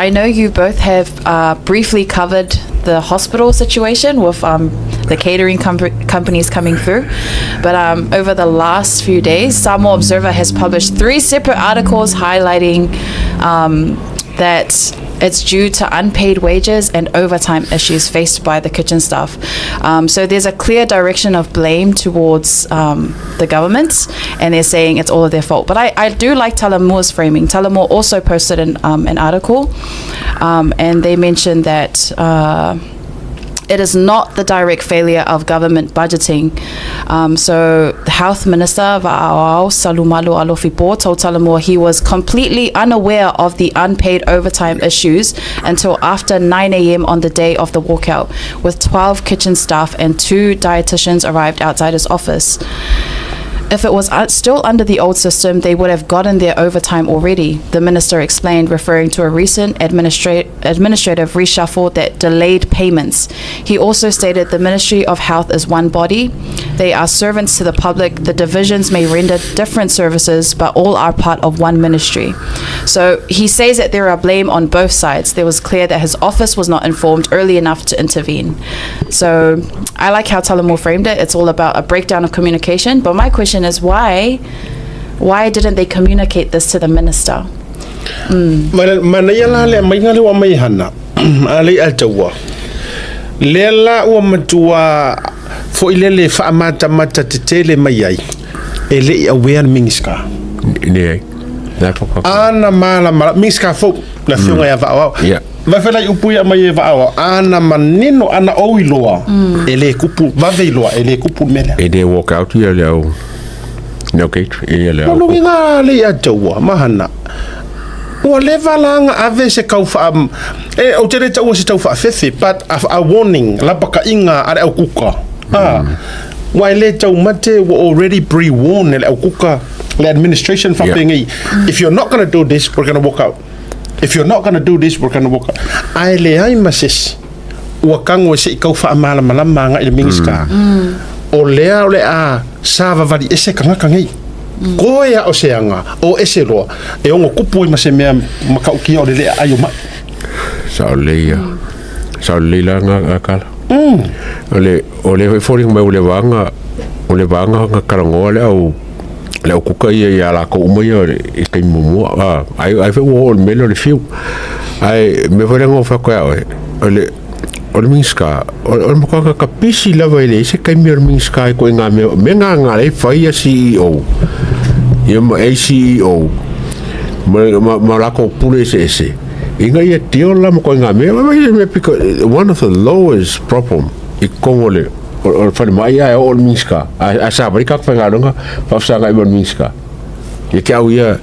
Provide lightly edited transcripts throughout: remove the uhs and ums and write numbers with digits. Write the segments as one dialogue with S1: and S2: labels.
S1: I know you both have briefly covered the hospital situation with the catering companies coming through, but over the last few days, Samoa Observer has published 3 separate articles highlighting that it's due to unpaid wages and overtime issues faced by the kitchen staff. So there's a clear direction of blame towards the government, and they're saying it's all of their fault. But I do like Talamua's framing. Talamua also posted an article, and they mentioned that it is not the direct failure of government budgeting. So the Health Minister, Va'auau Selumalu Alofipo, told Talamua he was completely unaware of the unpaid overtime issues until after 9 a.m. on the day of the walkout, with 12 kitchen staff and 2 dietitians arrived outside his office. If it was still under the old system, they would have gotten their overtime already, the minister explained, referring to a recent administrative reshuffle that delayed payments. He also stated the Ministry of Health is one body. They are servants to the public. The divisions may render different services, but all are part of one ministry. So he says that there are blame on both sides. There was clear that his office was not informed early enough to intervene. So I like how Talamua framed it. It's all about a breakdown of communication. But my question is why didn't they communicate this to the minister?
S2: Manaia la le aumaiga lea ua aumai e Hana a le i'a taua. Lea la ua matua foi lele faamatamata tetele mai ai e le i awea le Minisita.
S3: Leai. La e
S2: Ana malamalama, Minisita fou, le afioga ia Vaaoao. Vai fai lai upu ia aumai e Vaaoao, ana manino, ana ou iloa, e le kupu, vave iloa, e le kupu le mea lea.
S3: E le walk out ia le au le au gate ia le au.
S2: O lona uiga le i'a taua ma Hana. Ua leva la aga ave se kau faa, e, ou te le taua se tau faafefe, but a warning, lapakaiga a le au kuka. A, ua e le taumate, ua already pre-warn e le au kuka, le administration faapenei, if you're not gonna do this, we're gonna walk out. If you're not gonna do this, we're gonna walk out. Ae leai ma se isi ua tago e se i kau faamalamalama agai i le Minisita, o lea o le a savavali ese tagata nei. Koe a o se aga, o ese loa, e ono kupu ai ma se mea matautia o le le aai o mai.
S3: Sao lelei ia. Sao lelei la ga kala. O le o le foi foliga mai ua le vaga ua le vaga ga talanoa le au le au kuka ia ia lakou uma ia i taimi muamua a ai ai foi ua oo i le mea lea o le fiu. Ae mea foi lea na ou fai atu ia oe, o le o le Minisita, o le matua tagata pisi lava e leai se taimi o le Minisita i ituaiga mea, mea na na lea e fai ia CEO, ia ma ACEO, ma, ma latou pule eseese, ina ia deal la ma ituaiga mea, mea pito, one of the lowest problem i totonu o le, o le falemai ae oo le Minisita, ae savali tagata faigaluega faafesagai ma le Minisita. Ia te au ia,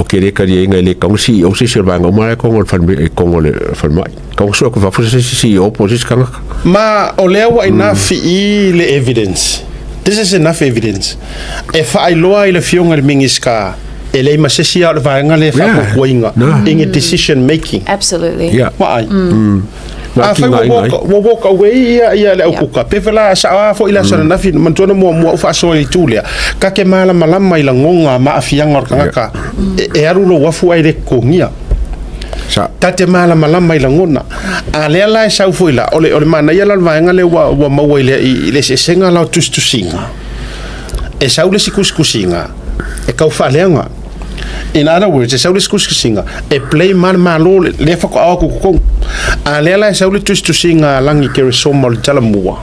S3: o ke le taliaina e le tatau ona CEO se isi o le vaega uma la e totonu o le fale, i totonu o le falemai. Tatau ona sue atu i fafo se isi CEO po o se isi tagata.
S2: Ma o lea ua enough i le evidence. This is enough evidence e faailoa ai le Afioga i le Minisita e leai ma se isi lava o le vaega lea e faapuapuaina in a decision making.
S1: Absolutely.
S2: Vaai. Afai ua walk, ua walk away ia, ia le aukuka, pe fela sao a foi le aso ananafi, manatua na muamua ou faasoa i le itu lea, ka te malamalama i lagoga ma aafiaga o le tagata, e, e alu lou afu ae le totogia. Ta te malamalama i lagona. A lea la e sau foi la, o le, o le manaia la o le vaega lea ua, ua maua i le, i le eseesega la o tusitusiga. E sau le isi tusitusiga, e tau faaleaga. In other words, e sau le isi tusitusiga, e blame ma le Malo lea faatoa ao atu i totonu. A lea la e sau le tusitusiga a Lagi Keresoma o le Talamua,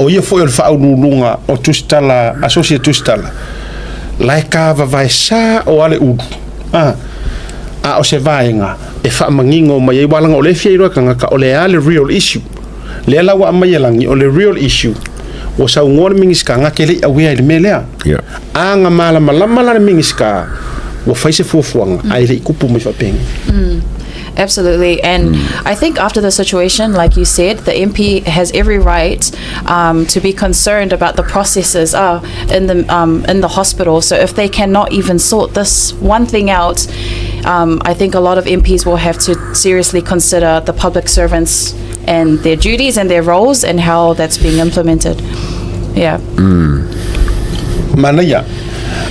S2: o ia foi o le faauluuluga o Tusitala, Associate Tusitala, la e kavavae sao lava le ulu, a, a o se vaega e faamanino mai ai, aua leaga o lea e fia iloa e tagata o le a le real issue. Lea la ua aumai e Lagi, o le real issue, ua saunoa le Minisita na te le i aware i le mea lea. A na malamalama la le Minisita, ua fai se fuafuaga, ae le i tupu mai faapenei.
S1: Absolutely. And I think after the situation, like you said, the MP has every right to be concerned about the processes in the hospital. So if they cannot even sort this one thing out, I think a lot of MPs will have to seriously consider the public servants and their duties and their roles and how that's being implemented. Yeah.
S2: Manaia.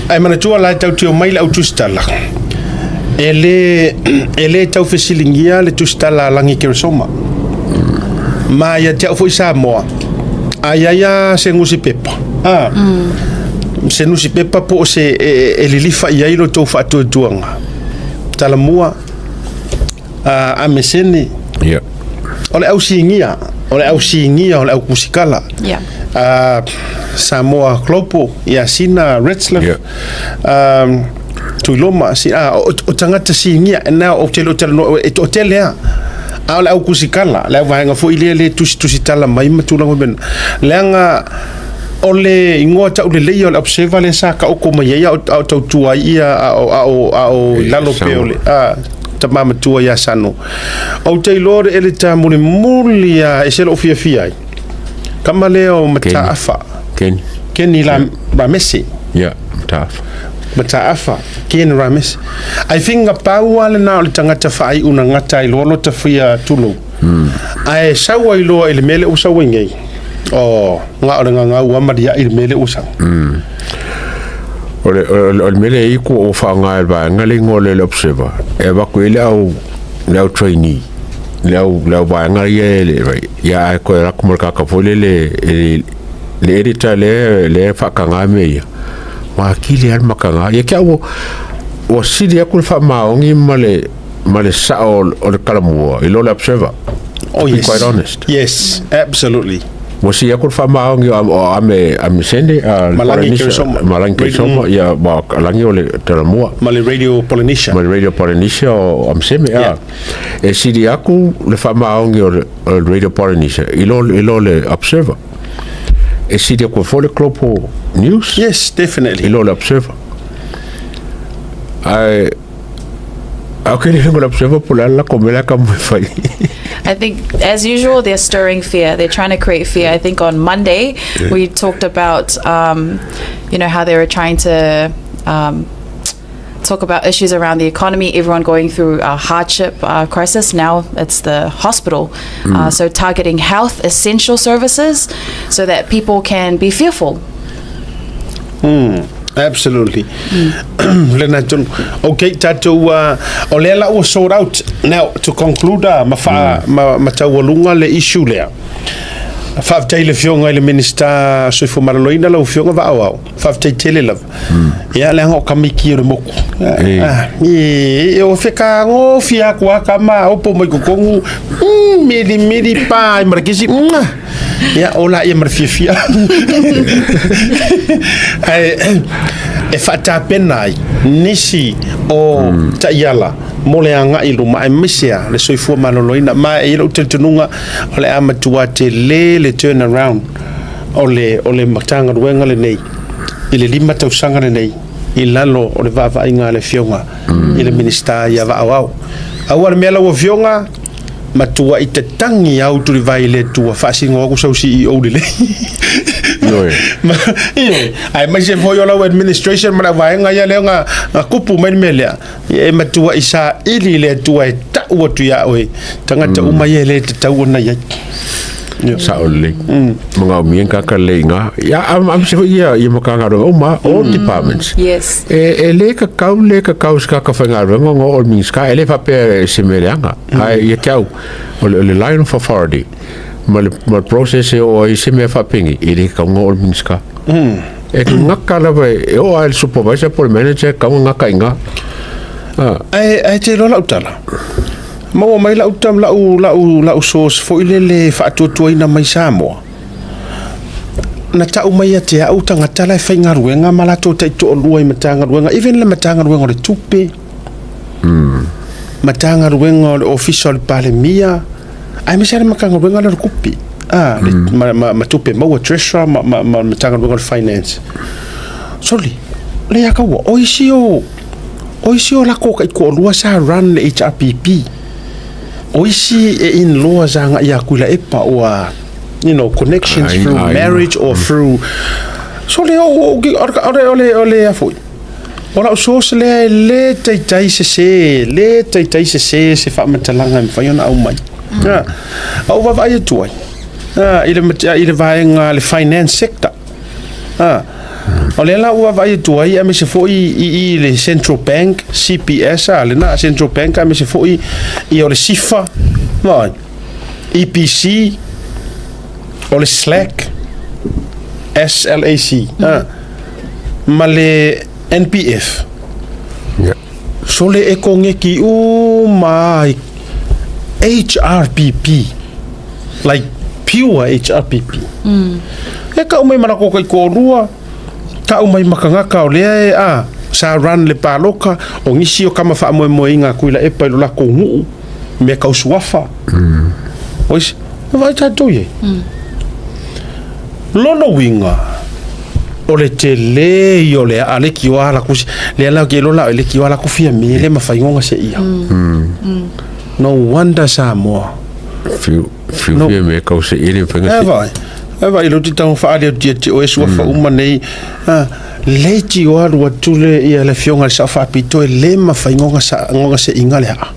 S2: Ae manatua la e tautio mai le au tusitala. E lē e lē taufesiligia le tusitala a Lagi Keresoma. Ma ia te au foi Samoa, a i ai lava se nusipepa, a, se nusipepa po o se e, e, e lilifa i ai lo tou faatuatuaga. Talamua, a, Amesene,
S3: Ia.
S2: o le au sigia, o le au sigia o le au kusikala.
S1: Yeah.
S2: Samoa Global, ia Sina Retzlaff,
S3: Yeah.
S2: Tuiloma, si, o, o tagata sigia, na ou te le o talanoa, e toatele lava. A o le au kusikala, le au vaega foi lea le tusitusi tala mai ma tulaga faapena. Leaga o le igoa taulelei o le Observer lea sa taoto mai ai a o, a o tautua ai ia a o, a o, a o i lalo pea o le tama matua ia Sano. Ou te iloa o le editor mulimuli lava e se lou fiafia ai. Tama lea o Mataafa.
S3: Kenny.
S2: Kenny la, Ramese.
S3: Ia, Mataafa.
S2: Mataafa, Ken Ramese. I think na pau lava lena o le tagata faaiu na gata ai loa lota fia tulou. Ae sau ai loa i le mea lea ua sau ai nei. Oh, na o le gagau lava maliai i le mea lea ua sau.
S3: O le, o le, o le mea lea e i ku ua faaaoga e le vaega le igoa lea o le Observer, e avatu ai le au, le au trainee, le au, le au vaega ia e le, vai, ia ae toe alu atu ma le tagata foi lele e le editor lea, lea e faataga mea ia, ua atili lava le mataga. Ia te au ua, ua sili atu le faamaoni ma le, ma le sao o le talamua i lo le Observer.
S2: Oh,
S3: To be
S2: yes.
S3: quite honest.
S2: Yes, absolutely.
S3: Ua sili atu le faamaoni o Ame, Amesene, a
S2: Malagi
S3: Polynesia,
S2: Keresoma.
S3: Malagi Keresoma, ia, ma Lagi o le talamua.
S2: Ma le Radio Polynesia.
S3: Ma le Radio Polynesia o Ameseme, a.
S2: Yeah.
S3: E sili atu le faamaoni o le Radio Polynesia i lo, i lo le Observer. E sili atu foi le Global News.
S2: Yes, definitely.
S3: I lo le Observer. Ae, a ke le le Observer po le a la ko mea ka mo e fai.
S1: I think, as usual, they're stirring fear. They're trying to create fear. I think on Monday we talked about, you know, how they were trying to talk about issues around the economy, everyone going through a hardship crisis. Now it's the hospital. So targeting health essential services so that people can be fearful.
S2: Absolutely. Lena tonu. Okay, tatou o lea la ua sort out. Now, to conclude, ma, fa, ma, ma taualuga le issue lea. Faafetai i le Afioga i le Minisita Soifua Maloloina, lau Afioga Vaaoao. Faafetai tele lava. Ia, leaga o kamiki o le moku.
S3: E.
S2: Ah, e, e o whekangofia aku a kama, opo mai kokongu, miri miri pa, i marakisi, Ia, o la ia ma le fiafia. Ae, e faatapena ai nisi o taiala mo le agai i luma, aemaise lava le soifua maloloina. Ma e i ai lou talitonuga, o le a matua tele le turn around o le, o le Matagaluega lenei i le 5 tausaga lenei i lalo o le vaavaaiga a le Afioga i le Minisita ia Vaaoao. Aua le mea lau Afioga, Matuai tatagi au tulivai i le Atua, faasino aku sau CEO lelei.
S3: Ioe.
S2: Ioe. Aemaise foi o lau administration ma lau vaega ia lea na, na kupu mai le mea lea. E matuai saili i le Atua e tau atu ia oe. Tagata uma ia e le tatau ona i ai. Ioe.
S3: Sao lelei. Manaomia ni tagata lelei i ina. Ia, aemaise foi ia, ia Matagaluega uma, all departments.
S1: Yes.
S3: E, e le tatau, le tatau i se tagata faigaluega ona oo i le Minisita. E le faapea e se mea leaga. Ae ia te au, o le, o le line of authority ma le, ma le process e oo ai se mea faapeni, e le tatau ona oo i le Minisita. E gata lava e, e oo lava i le supervisor po o le manager e tatau ona gata i ina. Ah.
S2: Ae, ae te iloa lau tala, maua mai lau, lau, lau, lau source foi lele e faatuatuaina mai Samoa. Na tau mai ia te au tagata la e faigaluega ma latou taitoalua i Matagaluega, even le Matagaluega o le Tupe, Matagaluega o le Ofisa o le Palemia, aemaise lava le Matagaluega lea o le Tupe, a, le, ma, ma, ma Tupe Maua, Treasurer, ma, ma, ma le Matagaluega o le Finance. Soli, le ia kaua, o isi o, o isi o latou taitoalua sa run le HRPP, o isi e in-laws agai ia Tuilaepa ua, you know, connections
S3: Ai,
S2: through
S3: ai.
S2: marriage or through. Soli, o, o, o, o, le, o le, a foi, o lau source lea e le taitai sese, le taitai sese se faamatalaga e mafai ona aumai. Ah, a ou vaavaai atu ai, ah, i le, i le vaega le finance sector. Ah, O lea la ua vaavaai atu ai aemaise foi i i le Central Bank, CBS a lena Central Bank aemaise foi ia o le SIFA, vaai, EPC, o le SLAC, SLAC, a, ma le NPF. Sole e kongeki uma ai HRPP like pure HRPP. Mm. E kau mai ma lako kai toalua, kau mai ma kangaka o lea e a sa run le paloka o nisi o kama faamoemoeina a Tuilaepa i lo lakou nuu mea kau suafa. Mm. Ois, e vaai tatou i ai. Mm. Lona uiga, o le tele ia o le aa leitioa ala kusi, lea la ou te iloa la o le leitioa ala ku fia me le mafai ona seia. No wonder Samoa.
S3: Fiu, fiu no. fia me kau se ile mafai
S2: E vai, e vai lo te tau whaare o tia te oe suafa uma nei. Ah, leitioa alu atu le ia le afioga i le sao faapito e le mafai ona sa ona seiga le aa.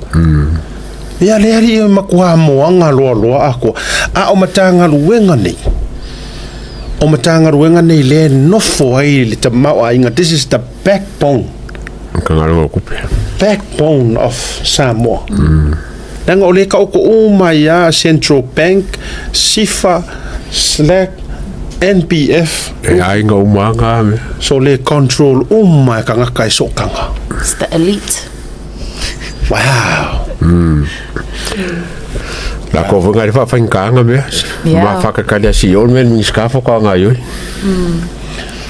S2: Ia le alii e matua moaga loaloa atoa. A o Matagaluega nei, o Matagaluega nei lea e nofo ai le tamaoaiga, this is the backbone.
S3: Matagaluega o Tupe.
S2: Backbone of Samoa. Leaga o lea e taoto uma ai lava Central Bank, SIFA, SLAC, NPF.
S3: E aiga uma lava na mea.
S2: So le control uma e tagata e sootaga.
S1: It's the elite.
S2: Wow.
S3: La ko foi ngai whawhainga mea.
S1: Yeah.
S3: Ma whakakali a CEO me Minista whakanga ioi.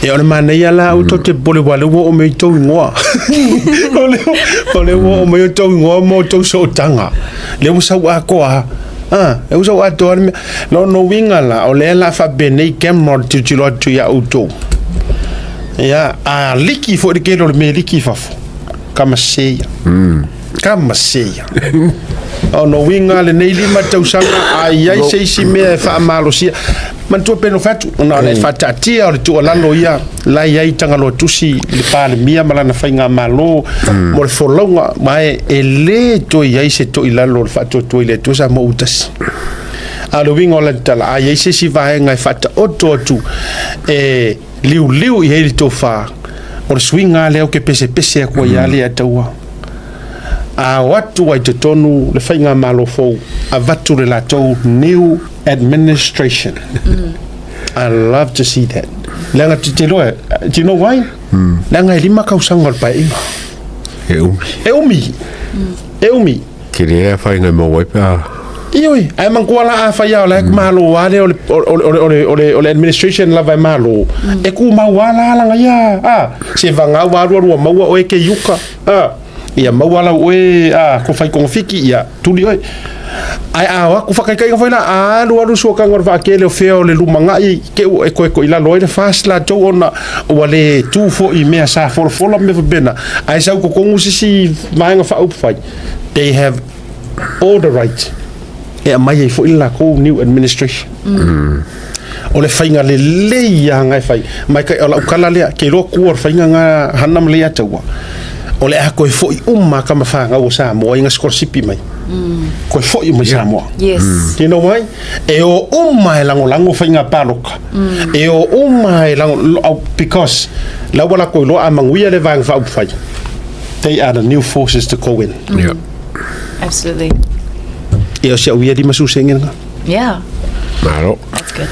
S2: E o le manaia la au tou te popole ua lea ua oo mai tou igoa. O lea o lea ua oo mai o tou igoa ma o tou sootaga. Lea ua sau atoa. Ah, lea ua sau atoa le mea. Lona uiga la, o lea la faapenei Cameron tilotilo atu ia outou. Ia, a liki foi le tele o le mea e liki i fafo. Kamaseia. Kamaseia. O lona uiga lenei 5 tausaga a i ai se isi mea e faamalosia. Manatua pe nofo atu, ona o le faataatia o le tuualalo ia la e i ai Tagaloa Tusi le Palemia ma lana faigamalo mo le folauga, ma e le toe i ai se toilalo o le faatuatua i le Atua Samoa ua tasi. A o le uiga o lana tala, a i ai se isi vaega e faataoto atu e liuliu i ai le tofa, o le suiga lava lea ou te pesepese atu ai lava lea taua. A o atu ai totonu le faigamalo fou, avatu le latou new administration. I love to see that. Leaga te te iloa, do you know why? Leaga e 5 tausaga o le paeaiga.
S3: E umi.
S2: E umi. E umi.
S3: Tele lea whainga e maua ai pe a.
S2: Ioe, ae manatua la afai lava o la e malo lava lea o le, o le, o le, o le, o le administration lava e malo, e tumau lava la lana ia, a, se vagau ua alu alu ua maua oe ke i uka, a, ia maua lau oe, a, ko whai kongofiki, ia, tuli oe. Ae a o atu whakaikainga foi la, a alu alu suakaga o le vaakele o fea o le lumanai, ke ua e koe ko i lalo ai le FAST latou ona ua le tu foi i mea sa folafola ma mea faapena, ae sau totonu se isi vaega faaupufai, they have all the right e aumai ai foi le latou new administration. O le faiga lelei ia na e fai. Mai kai, o lau tala lea, ke iloa tua o le faiga na hana ma Leiataua, o le a toe foi uma tama fanau o Samoa i na sikolasipi mai. Toe foi uma i Samoa.
S1: Yes.
S2: Do you know why? E o uma e lagolago faiga paloka. E o uma e lago, because la ua latou iloa a manuia le Vaega Faaupufai, they are the new forces to go in.
S3: Yeah.
S1: Absolutely.
S2: Ia o si au ia 50 sene lena.
S1: Yeah.
S3: Malo.
S1: That's good.